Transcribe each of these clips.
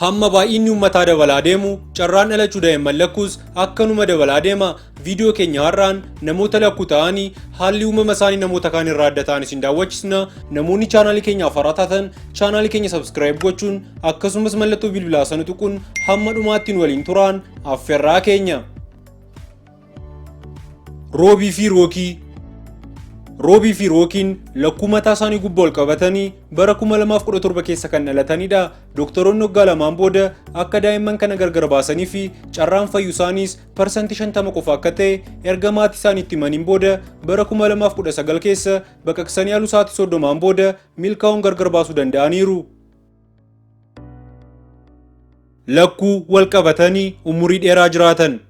Hamma baay'inni uummataa dabalaa deemu carraan dhalachuu daa'imman lakkuus akkanuma dabalaa deema. Viidiyoo keenya har'aan namoota lakkuu ta'anii haalli uumama isaanii namoota kaan irraa adda ta'an isin daawwachisna. Namoonni chaanaalii keenyaaf haaraa taatan chaanaalii keenya subscribe gochuun akkasumas mallattoo bilbilaa sana tuquun hamma dhumaatti nu waliin turaan affeerraa keenya. Roobii fi Rookii. Roobii fi Rookiin lakkuu mataa isaanii gubbaa ol qabatanii bara 2017 keessa kan dhalatanidha. Doktoroonni waggaa lamaan booda akka daa'imman kana gargar baasanii fi carraan fayyu isaaniis parsantii 50 qofa akka ta'e erga maatii isaaniitti himaniin booda bara 2019 keessa baqaqsanii yaaluu sa'aatii 30n booda milkaa'uun gargar baasuu danda'aniiru. Lakkuu wal qabatanii umurii dheeraa jiraatan.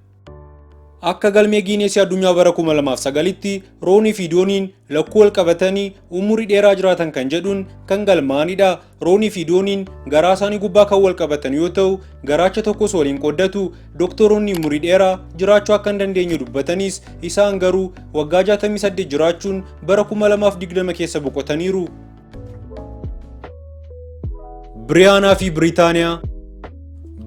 Akka galmee Giineesii addunyaa bara 2009tti Roonii fi Dooniin lakkuu wal qabatanii umurii dheeraa jiraatan kan jedhuun kan galmaa'anidha. Roonii fi Dooniin garaa isaanii gubbaa kan wal qabatan yoo ta'u, garaacha tokkos waliin qooddatu. Doktoroonni umurii dheeraa jiraachuu akka hin dandeenye dubbatanis isaan garuu waggaa 68 jiraachuun bara 2020 keessa boqotaniiru. Biriyaanaa fi Biriitaaniyaa.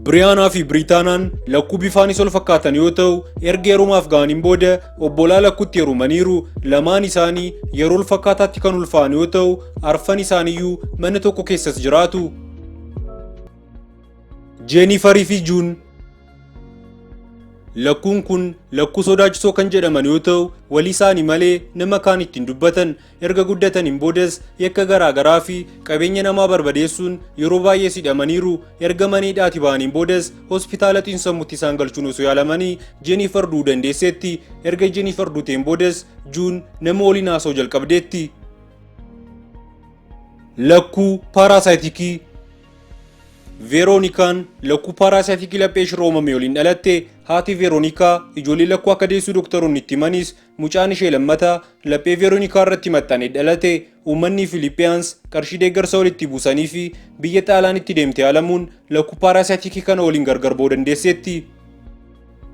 Biriyaanaa fi Biriitaanaan lakkuu bifaanis wal fakkaatan yoo ta'u, erga heerumaaf ga'aniin booda obbolaa lakkuutti heerumaniiru. Lamaan isaanii yeroo wal fakkaataatti kan ulfaa'an yoo ta'u, arfan isaaniiyyuu mana tokko keessas jiraatu. Jeenifarii fi Juun. Lakkuun kun lakkuu sodaachisoo kan jedhaman yoo ta'u, walii isaanii malee nama kaan ittiin dubbatan. Erga guddataniin boodas yakka garaa garaa fi qabeenya namaa barbadeessuun yeroo baay'ees hidhamaniiru. Erga mana hidhaati ba'aniin boodas hospitaala xiinsammuutti isaan galchuun osoo yaalamanii Jeeniifar du'uu dandeesseetti. Erga Jeeniifar duuteen boodas Juun nama waliin haasa'uu jalqabdeetti. Lakkuu paaraasaaytikii. Veeroonikaan lakkuu paaraasaayitikii laphee ishirra uumame waliin dhalatte. Haati Veeroonikaa ijoollee lakkuu akka deessuu dooktaroonni itti himanis mucaan ishee lammataa laphee Veeroonikaa irratti maxxanee dhalate. Uummanni Filiippiyaans qarshii deeggarsa walitti buusanii fi biyya Xaalaanitti deemte yaalamuun lakkuu paaraasaayitikii kana waliin gargar ba'uu dandeesseetti.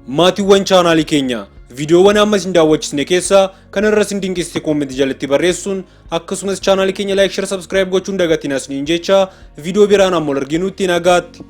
Maatiiwwan chaanaalii keenya viidiyoowwan amma isin daawwachisne keessaa kan irra isin dinqisite koomentii jalatti barreessuun akkasumas chaanaalii keenya like, share, subscribe gochuun dagatinaa isiniin jecha viidiyoo biraan amma wal arginutti nagaatti.